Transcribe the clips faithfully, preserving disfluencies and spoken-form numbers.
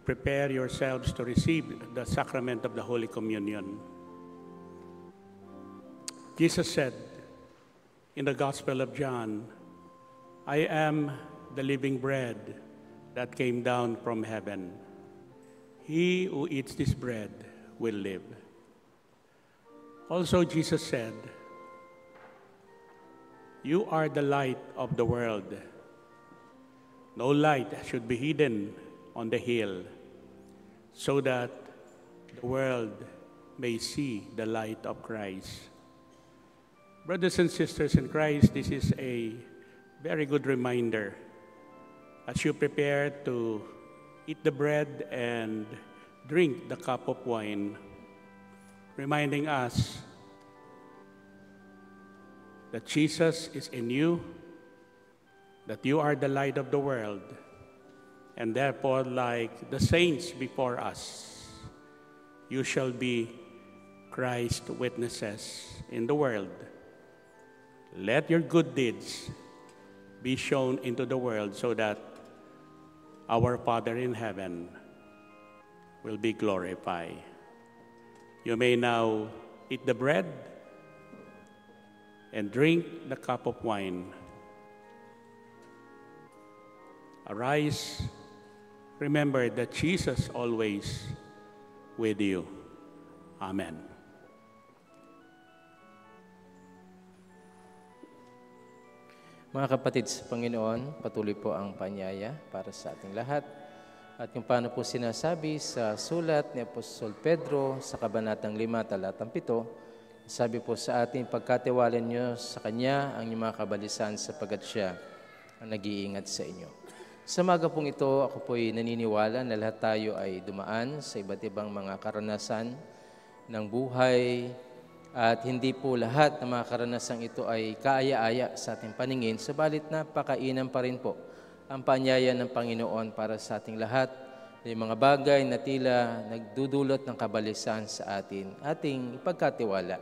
Prepare yourselves to receive the sacrament of the Holy Communion. Jesus said in the Gospel of John, "I am the living bread that came down from heaven. He who eats this bread will live." Also, Jesus said, "You are the light of the world. No light should be hidden on the hill, so that the world may see the light of Christ." Brothers and sisters in Christ, this is a very good reminder as you prepare to eat the bread and drink the cup of wine, reminding us that Jesus is in you, that you are the light of the world, and therefore, like the saints before us, you shall be Christ's witnesses in the world. Let your good deeds be shown into the world so that our Father in heaven will be glorified. You may now eat the bread and drink the cup of wine. Arise, remember that Jesus always with you. Amen. Mga kapatid sa Panginoon, patuloy po ang paanyaya para sa ating lahat. At kung paano po sinasabi sa sulat ni Apostol Pedro sa kabanatang lima, talatang pito, sabi po sa atin, "Pagkatiwala niyo sa Kanya ang inyong mga kabalisan, sapagkat Siya ang nag-iingat sa inyo." Sa umaga pong ito, ako po'y naniniwala na lahat tayo ay dumaan sa iba't ibang mga karanasan ng buhay, at hindi po lahat ng mga karanasang ito ay kaaya-aya sa ating paningin, subalit napakainam pa rin po ang paanyaya ng Panginoon para sa ating lahat. May mga bagay na tila nagdudulot ng kabalisan sa atin, ating ipagkatiwala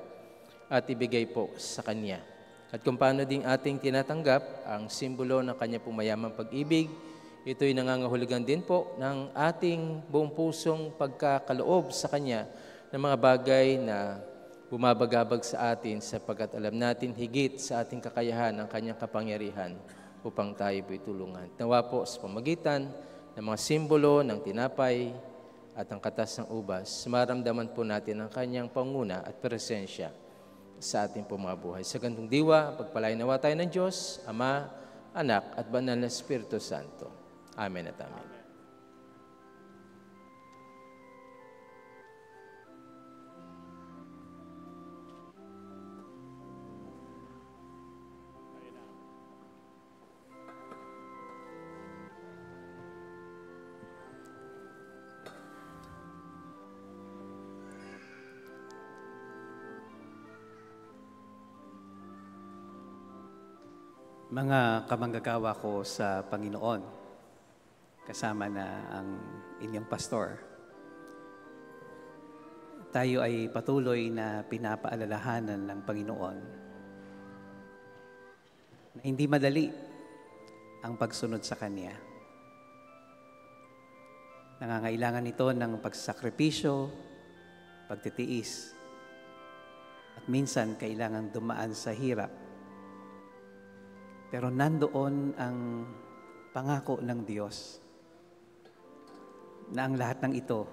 at ibigay po sa Kanya. At kung paano ding ating tinatanggap ang simbolo ng Kanya pong mayamang pag-ibig, ito'y nangangahulugan din po ng ating buong pusong pagkakaloob sa Kanya ng mga bagay na bumabagabag sa atin, sapagkat alam natin higit sa ating kakayahan ang Kanyang kapangyarihan upang tayo po'y tulungan. Nawa po sa pamagitan ng mga simbolo ng tinapay at ang katas ng ubas, maramdaman po natin ang Kanyang panguna at presensya sa ating pong mga buhay. Sa gantong diwa, pagpalain nawa tayo ng Diyos, Ama, Anak, at Banal na Espiritu Santo. Amen at amen. Mga kamanggagawa ko sa Panginoon, kasama na ang inyong pastor, tayo ay patuloy na pinapaalalahanan ng Panginoon na hindi madali ang pagsunod sa Kanya. Nangangailangan ito ng pagsakripisyo, pagtitiis, at minsan kailangang dumaan sa hirap. Pero nandoon ang pangako ng Diyos na ang lahat ng ito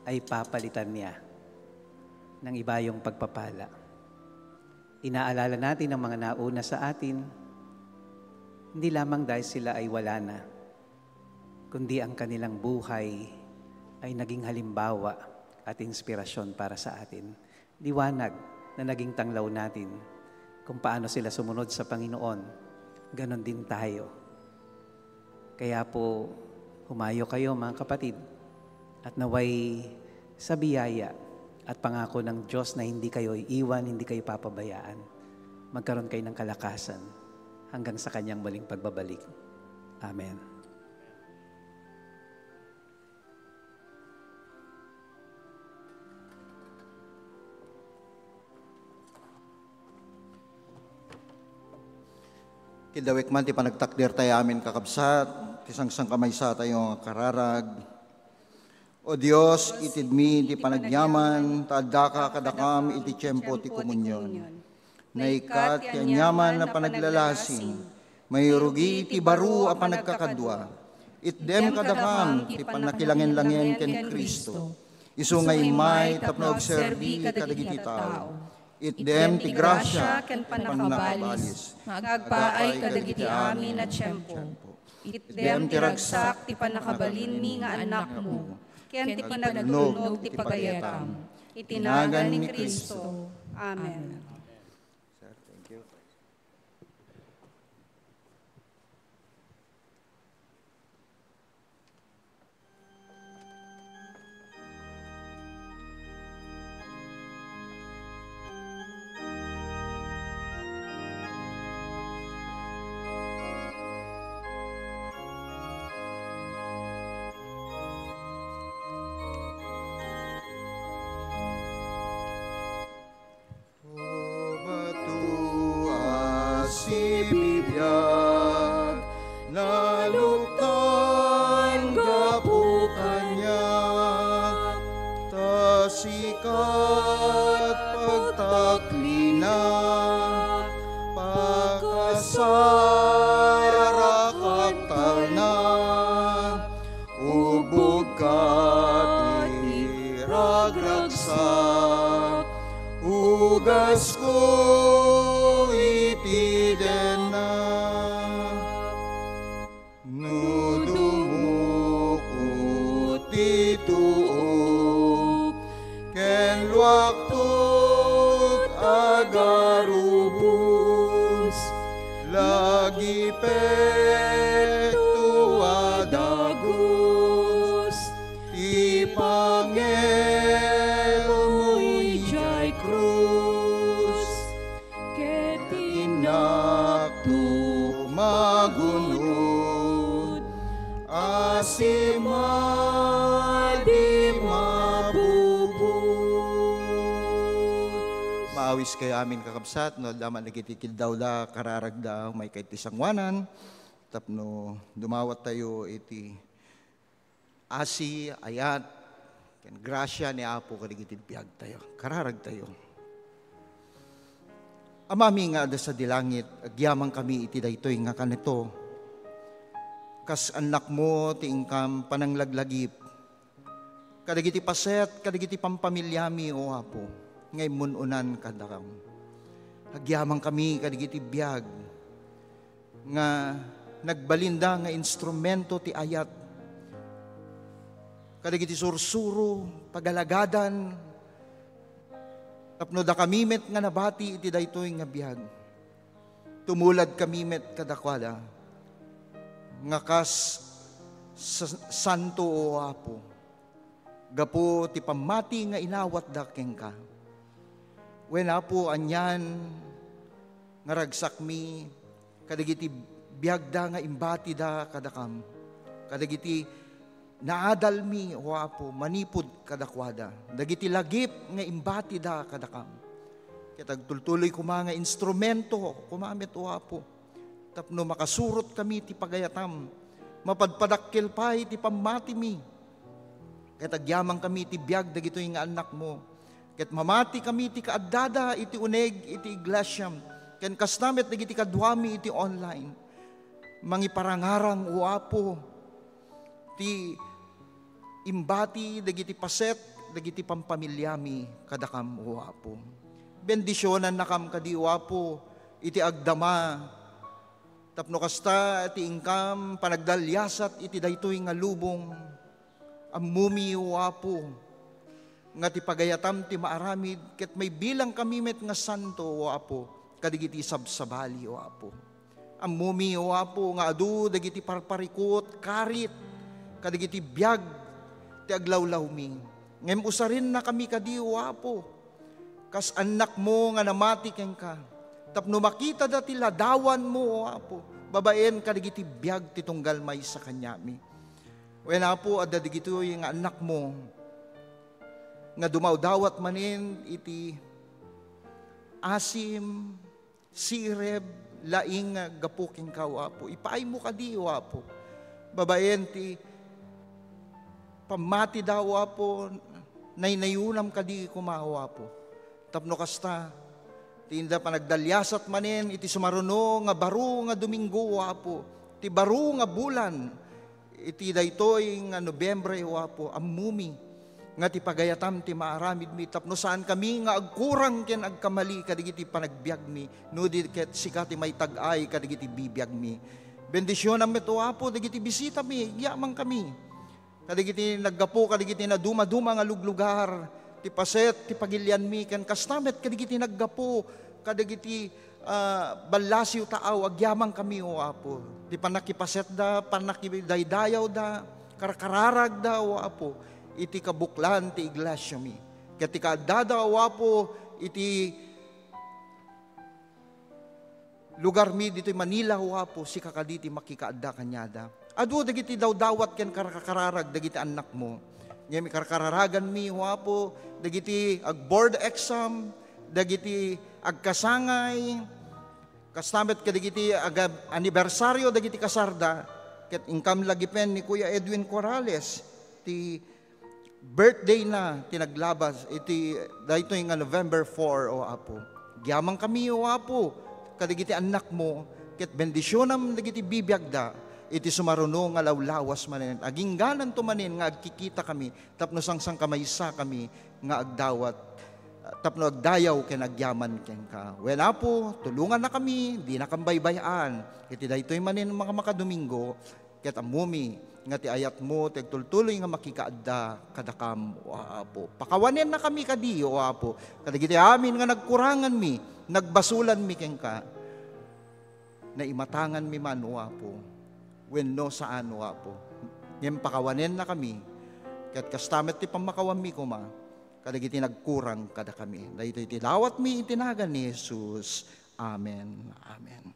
ay papalitan niya ng ibayong pagpapala. Inaalala natin ang mga nauna sa atin, hindi lamang dahil sila ay wala na, kundi ang kanilang buhay ay naging halimbawa at inspirasyon para sa atin. Liwanag na naging tanglaw natin kung paano sila sumunod sa Panginoon, ganon din tayo. Kaya po, humayo kayo, mga kapatid, at naway sa biyaya at pangako ng Diyos na hindi kayo iiwan, hindi kayo papabayaan, magkaroon kayo ng kalakasan hanggang sa Kanyang muling pagbabalik. Amen. Kidawik man ti panagtakder tayo amin, kakabsat, ti sangsangkamaysa tayo nga kararag. O Dios, itedmi ti panagyaman, ta addaka kadakam iti tiempo ti komunion. Naikkat ti aniaman a panaglalasin, mairugi ti baro a panagkakadua. Itdem kadakam ti pannakilangenlangen ken Cristo. Isu nga immay tapno agserbi kadagiti tao. Itdem ti grasia ken pannakabalis nga agpaay kadagiti amin a tiempo. Itdem ti ragsak ti pannakabalinmi nga annakmo, ken ti panagtulnog ti pagayatam. Iti nagan ni Cristo. Amen. Sir, thank you. O bato a sibibiag, naluktan gapu kaniak, ta sika ti pagtaklina, pakasarakan tanan. Ubbogka ti ragragsak, ugasko iti dennak. No dumoko ti tuok, ken luaktot agarubos, lagipekto a dagus ti pangelmo idiay krus. Ket innakto magunod a simadi mabubos. Maawiskayo amin, kakabsat, no adda man dagiti kiddawda, kararagda, umay kayat ti sangoanan, tapno dumawattayo iti asi, ayat, ken grasia ni Apo kadagiti biagtayo. Kararagtayo. Amami nga adda sadi langit, agyamankami iti daytoy nga kanito. Kas annakmo ti inkam pananglaglagip kadagiti paset, kadagiti pampamiliami, O Apo, nga immun-unan kadakam. Agyamankami kadagiti biag nga nagbalinda nga instrumento ti ayat kadagiti sursuro, pagalagadan, tapno dakami met nga nabati iti daytoy nga biag. Tumuladkami met kadakuada nga kas sa-, santo, O Apo, gapu ti pammati nga inawatda kenka. Wen, Apo, anian nga ragsakmi kadagiti biagda nga imbatida kadakam, kadagiti naadalmi, O Apo, manipud kadakuada, dagiti lagip nga imbatida kadakam. Ket agtultuloy koma nga instrumento koma met, O Apo, tapno makasurot kami ti pagayatam, mapadpadakkel pay ti pammatimi. Ket agyamankami ti biag dagitoy nga annakmo. Ket mamati kami ti kaaddada iti uneg iti iglesiam, ken kasta met dagiti kaduami iti online. Mangiparangarang, O Apo, ti imbati dagiti paset dagiti pampamiliami kadakam, O Apo. Bendisionannakam kadi, O Apo, iti agdama, tapno kasta ti inkam panagdaliasat iti daytoy nga lubong. Ammomi, O Apo, nga ti pagayatam ti maaramid, ket maibilangkami met nga santo, O Apo, kadagiti sabsabali, O Apo. Ammomi, O Apo, nga adu dagiti parparikut, karit, kadagiti biag ti aglawlawmi. Ngem usarennakami kadi, O Apo, kas annakmo nga namati kenka, tapno makitada ti ladawanmo, O Apo, babaen kadagiti biag ti tunggal maysa kaniami. Wen, Apo, adda dagitoy nga annakmo nga dumawdawat manen iti asim, sireb, laing nga gapu kenka, O Apo. Ipaaymo kadi, O Apo, babaen ti pammatida, O Apo, naynayonam kadi koma, O Apo. Tapno kasta, ti inda panagdaliasat manen iti sumaruno nga baro nga Domingo, O Apo, ti baro nga bulan iti daytoy nga Nobyembre, O Apo, ammomi nga ti pagayatam ti maaramidmi tapno saankami nga agkurang ken agkamali kadagiti panagbiagmi, no di ket sika ti maitag-ay kadagiti bibiagmi. Bendisionam met, O Apo, dagiti bisitami, agyamankami. Kadagiti naggapu kadagiti nadumaduma nga luglugar, ti paset, ti pagilianmi, ken kasta met kadagiti naggapu kadagiti, ah, ballasiw taaw, agyamankami, O Apo. Ti pannakipasetda, pannakidaydayawda, karkararagda, O Apo, iti kabuklan ti iglesiami. Ket ti kaaddada, O Apo, iti lugarmi ditoy Manila, O Apo, sika kadi ti makikaadda kaniada. Adu dagiti dawdawat ken karkararag dagiti annakmo. Ngem ikarkararaganmi, O Apo, dagiti ag-board exam, dagiti agkasangay, kasta met kadagiti aga-, anibersaryo dagiti kasarda, ket inkam lagipen ni Kuya Edwin Corrales, ti birthday na ti naglabas iti daytoy nga November four, O Apo. Agyamankami, O Apo, kadagiti annakmo, ket bendisionam dagiti bibiagda iti sumaruno nga lawlawas manen. Aginggananto manen nga agkikitakami tapno sangsangkamaysakami nga agdawat, tapno agdayaw ken agyaman kenka. Wen, Apo, tulongannakami, dinakam baybay-an iti daytoy manen nga makadomingo, ket ammomi nga ti ayatmo ti agtultuloy nga makikaadda kadakam, O Apo. Pakawanennakami kadi, O Apo, kadagiti amin nga nagkuranganmi, nagbasolanmi kenka. Naimatanganmi man, O Apo, wenno saan, O Apo. Ngem pakawanennakami, ket kasta met ti pammakawanmi koma kadagiti nagkurang kadakami. Daytoy ti dawatmi iti nagan ni Jesus. Amen. Amen.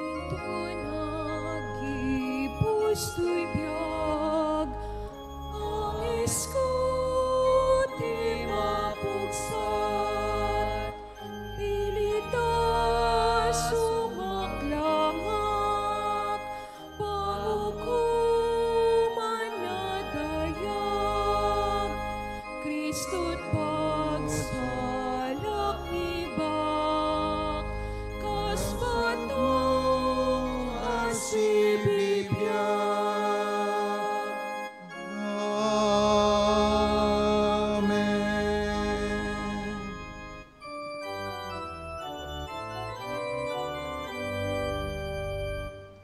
Inton aggibustoy biag, ang isko ti mapugsat. Pilita sumaklangak, pangukoman a dayag, Kristo't pagsalak nibak, kas bato a sibibiag. Amen.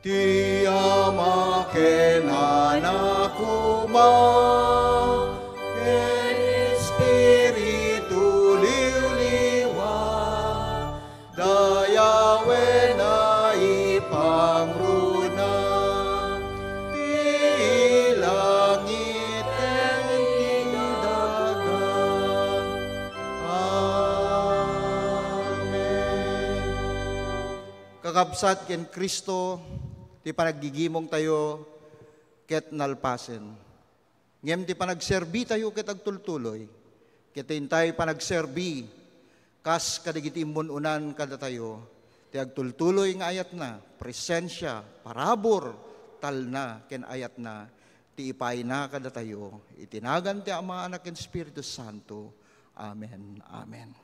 Ti Ama ken Anak koma ken Espiritu Liwliwa, dayawen a ipangruna ti langit ken ti daga. Amen. Kakabsat, ken Cristo ti panaggigimongtayo ket nalpasen. Ngem ti panagserbitayo ket agtultuloy, ket intay panagserbi kas kadagiti immun-unan kadatayo, ti agtultuloy nga ayatna, presensia, parabur, talna, ken ayatna, ti ipayna kadatayo, iti nagan ti Ama, Anak, ken Espiritu Santo. Amen. Amen.